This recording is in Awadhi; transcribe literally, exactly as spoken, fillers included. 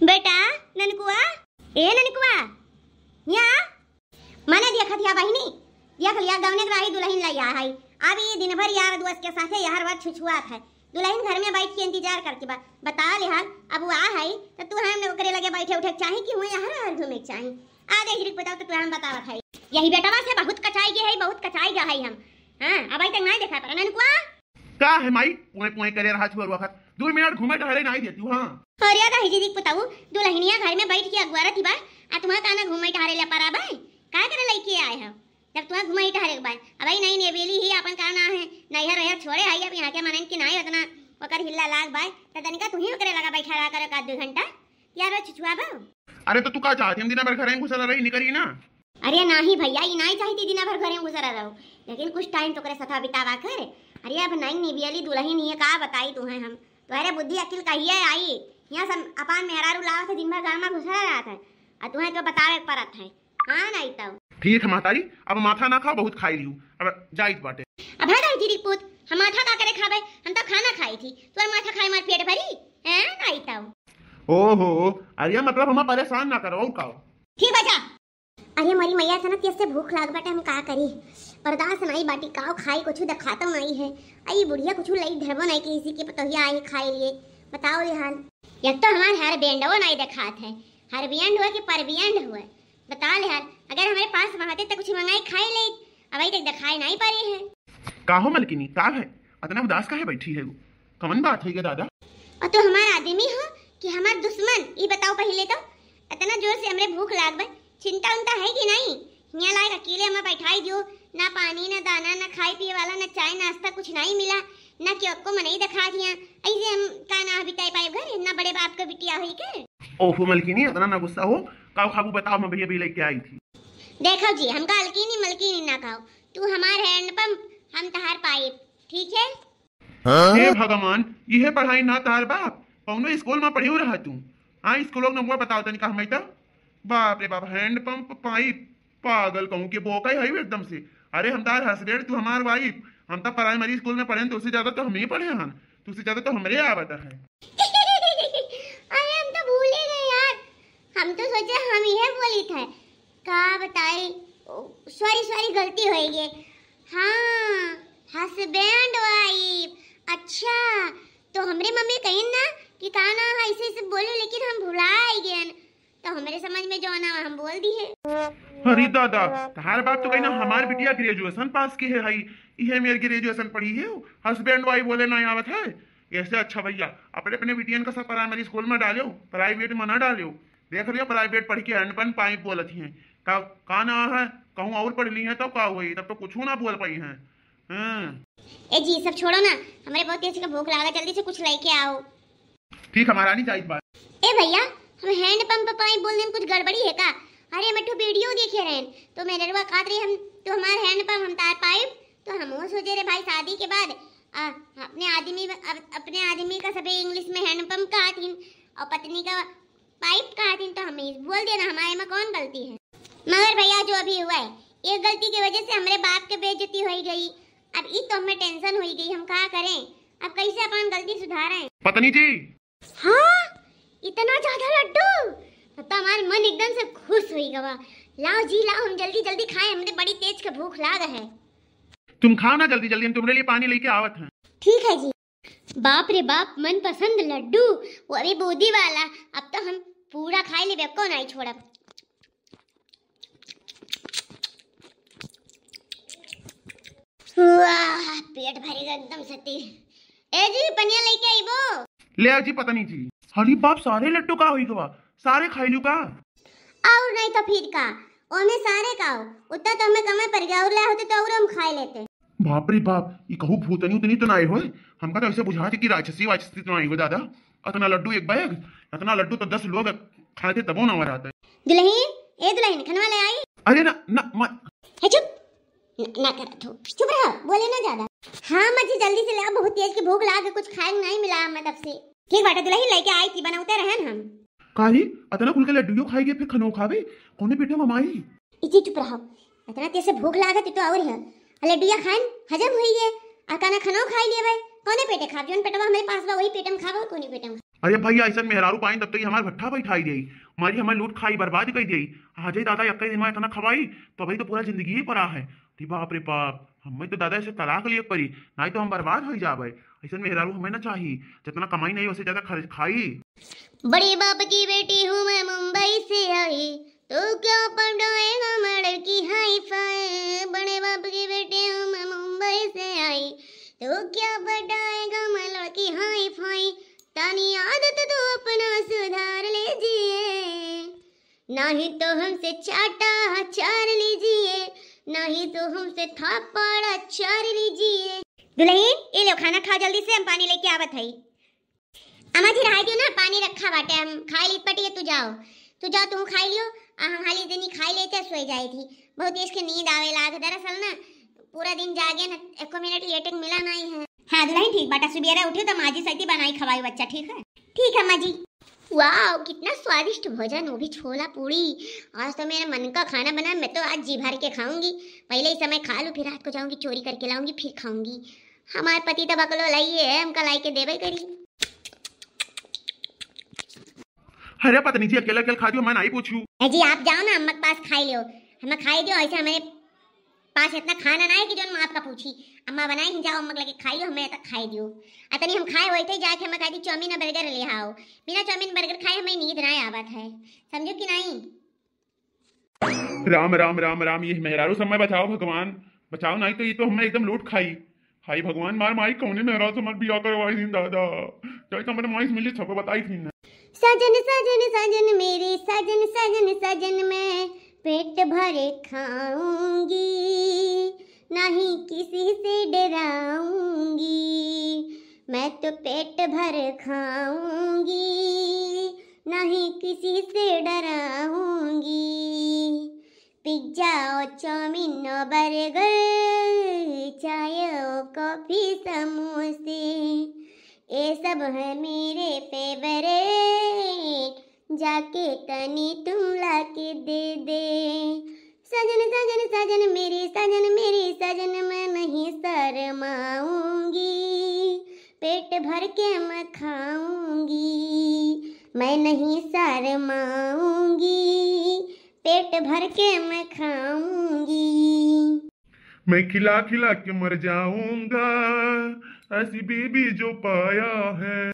बेटा, ननकुआ, ए ननकुआ, यहाँ। मने देखत हिया बहिनी, देख लिया गवने के राही दुलहिन लइया है। अब ई दिन भर यार दोस्त के साथे यहर वर छुछुआत है। दुलहिन घर में बैठ के इंतजार करके बा। बता ले हाल, अब वो आ है, त तू हम ओकरे लगे बैठे उठे के चाही कि हुए यहर वर घूमे के चाही? आ दे हिरिक बताओ त तू हम बतावत है। यही बेटवा से बहुत कचाई गए है, बहुत कचाई गए है हम। हाँ, अब आई तक नहीं देखा पर ननकुआ। का है माई, पोए पोए करे रहा छुअर वखत। दो मिनट घूमे टहरे नहीं देती हूँ, हाँ। अरे दाई जी, देख बताऊ, दुलहिनिया घर में बैठ के अगुआरत ही बा, आ तुम्हारा काना घूमे टहरे ले परा बा? का करे लइके आए हो? जब तुम्हारा घूमे टहरे के बा, अब आई नहीं नेबेली ही अपन का ना है, नैहर वैहर छोड़े आई, अब यहाँ के मनन के नहीं उतना ओकर हिल्ला लाग बा, त तनिका तू ही ओकरे लगा बैठा रहा करो का दो घंटा, यार वो छुछुआ बा। अरे तो तू का चाहती, हम दिना भर घर में घुसल रही, निकली ना? अरे नाही भैया, ई नाही चाहती दिना भर घरे में घुसरा रहो, लेकिन कुछ टाइम तो ओकरे साथ बितावा कर। अरे अब नई निबियली दुलहिन ही है, का बताई तुम्हें हम, तुम्हारे बुद्धि अकिल कहिए आई। यहाँ सब अपन मेहरारू लावत है, दिन भर घर में घुसरा रहत है, और तुम्हें तो बतावे के परत है। हाँ नहीं तो। ठीक है महतारी, अब माथा ना खाओ, बहुत खाई लियो, अब जाइत बाटे। अब है दाई जी पूत, हम माथा का करे खाबे, हम तो खाना खाई थी, तोर माथा खाए मार पेट भरी है नहीं तो। ओहो, अरे मतलब हमें परेशान ना करो, और का हो? ठीक बा जा। अरे मोरी मैया, ऐसा ना तेज से भूख लाग बाटे, हम का करी? बर्दाश्त नहीं बाटी, काव खाई, कुछ देखातो नहीं है। आई बुढ़िया कुछ लई धरबो नहीं कि इसी के पतोहिया आई खाए लिए, बताओ ले हाल। एक तो हमार हर बैंडो नहीं देखात है, हर बैंड हुआ कि पर बैंड हुआ, बताओ ले हाल। अगर हमारे पास वहाँ तो कुछ मंगाई खाए ले, अब आई तक दिखाई नहीं पड़े हैं। का हो मलकिनी, का है? अतना उदास काहे बैठी है? कवन बात है ये दादा? और तो हमार आदमी हो कि हमार दुश्मन, ई बताओ पहले तो। इतना जोर से हमरे भूख लाग बा, चिंता उनता है कि नहीं? हियाँ लायक अकेले हमें बैठाई दियो, ना पानी, ना दाना, ना खाए पिए वाला, ना चाय नाश्ता, कुछ नहीं मिला, ना क्यों को मनई दिखा दिया। ऐसे हम का ना बिताई पाए घर, ना बड़े बाप का बिटिया हुई के। ओहो मलकिनी, इतना ना गुस्सा हो, काव खाबू बताओ, मैं भैया भी लेके आई थी। देखो जी, हमका अलकीनी मलकीनी ना कहो, तू हमार हैंडपंप, हम तहार पाइप, ठीक है? हे भगवान, इहे पढ़ाई ना तार बाप, कौनो स्कूल में पढ़ियो रहा तू? हाँ, स्कूलों के नंबर बताओ तनिका हमें तो। बाप रे बाप, हैंडपंप पाइप, पागल कहूँ के बोका ही है एकदम से। अरे हम तार हस्बैंड, तू हमार वाइफ। हम तो प्राइमरी स्कूल में पढ़े, तुझसे ज्यादा तो हम ही पढ़े हन, तुझसे ज्यादा तो हमरे आवत है। अरे हम तो भूले गए यार, हम तो सोचे हम इहे बोली थे। का बताई, सॉरी सॉरी, गलती हो गई। हाँ, हस्बैंड वाइफ। अच्छा, तो हमरे मम्मी कहिन ना कि का ना है, ऐसे ऐसे बोले, लेकिन हम भुला गए, तो हमरे समझ में जो ना हम बोल दी है। अरे दादा, तहार बाप तो कहीं ना हमार बिटिया ग्रेजुएशन पास की है, हई इहे मेर ग्रेजुएशन पढ़ी है, हस्बैंड वाइफ बोले ना आवत है। ऐसे अच्छा भैया, अपने अपने बिटियन का सब प्राइमरी स्कूल में डालो, प्राइवेट में ना डालो। देख लियो, प्राइवेट पढ़ के अनपन पाइप बोलत हैं। का, का ना है, कहूँ और पढ़ ली है तब का हुई, तब तो कुछ ना बोल पाई हैं। हाँ। ए जी, सब छोड़ो ना, हमरे बहुत तेज के भूख लागा, जल्दी से कुछ लेके आओ। ठीक है महारानी, जाइत बात। ए भैया, हम हैंड पंप पाइप बोल देन, कुछ गड़बड़ी है का? अरे हम एक ठो वीडियो देखे रहन, तो मेरे रुआ कहत रही हम, तो हमार हैंड पंप, हम तार पाइप, तो हम वो सोचे रे भाई शादी के बाद आ, अपने आदमी, अप-, अपने आदमी का सभी इंग्लिश में हैंड पंप कहत हिन और पत्नी का पाइप कहत हिन, तो हम ही बोल देना, हमारे में कौन गलती है? मगर भैया, जो अभी हुआ है, एक गलती की वजह से हमरे बाप के बेइज्जती हो गई। अब ई तो हमें टेंशन हो गई, हम का करें, अब कैसे अपन गलती सुधारें? पत्नी जी। हाँ, इतना ज्यादा लड्डू, अब तो हमार मन एकदम से खुश हो गवा। लाओ जी लाओ, हम जल्दी जल्दी खाएं, हमरे बड़ी तेज के भूख लाग है। तुम खाओ ना जल्दी जल्दी, हम तुम्हारे लिए पानी लेके आवत हैं। ठीक है जी। बाप रे बाप, मनपसंद लड्डू, वो भी बूंदी वाला। अब तो हम पूरा खाई लेबे, एको नहीं छोड़ब। वाह, पेट भरी एकदम सती। ए जी, पनिया लेके आइबो। ले आओ जी, पता नहीं जी। अरे बाप, सारे लड्डू का होई गवा, सारे खाई लू का? और नहीं तो फिर का, ओमे सारे का हो, उतना तो हमें कमे पड़ गया, और ले होते तो और हम खाए लेते। बाप रे बाप, ई कहू भूतनी उतनी तो ना आए होए, हमका तो ऐसे बुझात है कि राक्षसी वाक्षसी तो ना आई हो दादा। इतना लड्डू एक बैग, इतना लड्डू तो दस लोग खाते तबो ना मराते। दुल्हन, ए दुल्हन, खनवा ले आई? अरे ना, ना, मत। है चुप, न-, ना कर तू, चुप रहो, बोले ना ज्यादा। हाँ अम्मा जी, जल्दी से ले आओ, बहुत तेज की भूख लाग है, कुछ खाए नहीं मिला अम्मा तब से। ठीक बाटे दुल्हन, लेके आई थी, बनावते रहन हम। काहे? अतना खुल के लड्डू खाई के फिर खनो खावे? कौने पेटे में माई? इजी चुप रहो, इतना तेज से भूख लागत तो और है। आ लड्डुया खान हजम हुई है, आ काना खानो खाई लेवे। कौने पेटे खाब? जौन पेटवा हमारे पास बा वही पेट में खाबो, कोनी पेट में। अरे भइया, अइसन मेहरारू पाइन तब तो ये हमार भट्ठा बैठाई देई, हमारी हमें लूट खाई, बर्बाद कर देई। आ जाई दादा, यक्का दिन में इतना खवाई, तो अभी तो पूरा जिंदगी ही परा है। अरे बाप रे बाप, हमें तो दादा ऐसे तलाक लिए परी, नहीं तो हम बर्बाद हो जाबे। अइसन मेहरारू हमें ना चाही, जितना कमाई नहीं वैसे ज्यादा खर्च खाई। बड़े बाप की बेटी हूँ मैं, मुंबई से आई, तो क्या पटाएगा मैं लड़की हाई फाई। बड़े बाप की बेटी हूँ मैं, मुंबई से आई, तो क्या पटाएगा मैं लड़की हाई फाई। तानी आदत तो अपना सुधार लीजिए, नहीं तो हमसे चाटा चार लीजिए, नहीं तो हमसे थापड़ा चार लीजिए। दुल्हन, ये लो खाना खाओ जल्दी से, हम पानी लेके आवत हई। अम्मा जी, रहाई दियो ना, पानी रखा बाटे, हम खाई लीत पटिए, तू जाओ, तू जाओ, तू खाई लियो। आ हम हाली दिनी खाई लेते, सोई जाई थी। बहुत तेज के नींद आवे लाग, दरअसल ना पूरा दिन जागे ना, एको मिनट लेटे के मिला नहीं है। हाँ दुल्हन, ठीक बाटा, सुबेरे उठियो तो माँ जी सैती बनाई खवाई बच्चा, ठीक है? ठीक है अम्मा जी। वाह, कितना स्वादिष्ट भोजन, वो भी छोला पूड़ी। आज तो मेरे मन का खाना बना, मैं तो आज जी भर के खाऊंगी। पहले ही समय खा लूँ, फिर रात को जाऊंगी चोरी करके लाऊंगी, फिर खाऊंगी। हमार पति तो बकलो लाई है, हमका लाई के देबे करी। अरे पत्नी जी, अकेले अकेले खा दियो, मैं नहीं पूछू। ए जी, आप जाओ ना, अम्मा के पास खाई लियो, हमें खाई दियो। ऐसे हमारे पास इतना खाना ना है कि जो हम आपका पूछी। अम्मा बनाई ही, जाओ अम्मा के लगे खाई लियो, हमें तक खाई दियो। अतनी हम खाए वही थे, जाके हमें कह दी चाउमीन और बर्गर ले आओ। बिना चाउमीन बर्गर खाए हमें नींद ना आवत है, समझो कि नहीं? राम राम राम राम, ये मेहरारू समय बचाओ भगवान, बचाओ, नहीं तो ये तो हमें एकदम लूट खाई। हाय भगवान, मार माई कौने मेहरारू से हमार बियाह करवाई थी दादा, चाहे तो हमारे माई से मिली, सबको बताई थी ना। सजन सजन सजन मेरे सजन सजन सजन, मैं पेट भरे खाऊंगी, नहीं किसी से डराऊंगी, मैं तो पेट भर खाऊंगी, नहीं किसी से डराऊंगी। पिज्जा और चाउमीन और बर्गर, चाय और कॉफी, समोसे, ये सब है मेरे फेवरेट। जाके तनी तुम लाके दे दे। सजन सजन सजन मेरे सजन मेरे सजन, मैं नहीं शर्माऊंगी, पेट भर के मैं खाऊंगी, मैं नहीं शर्माऊंगी, पेट भर के मैं खाऊंगी। मैं खिला खिला के मर जाऊंगा, ऐसी बीबी जो पाया है।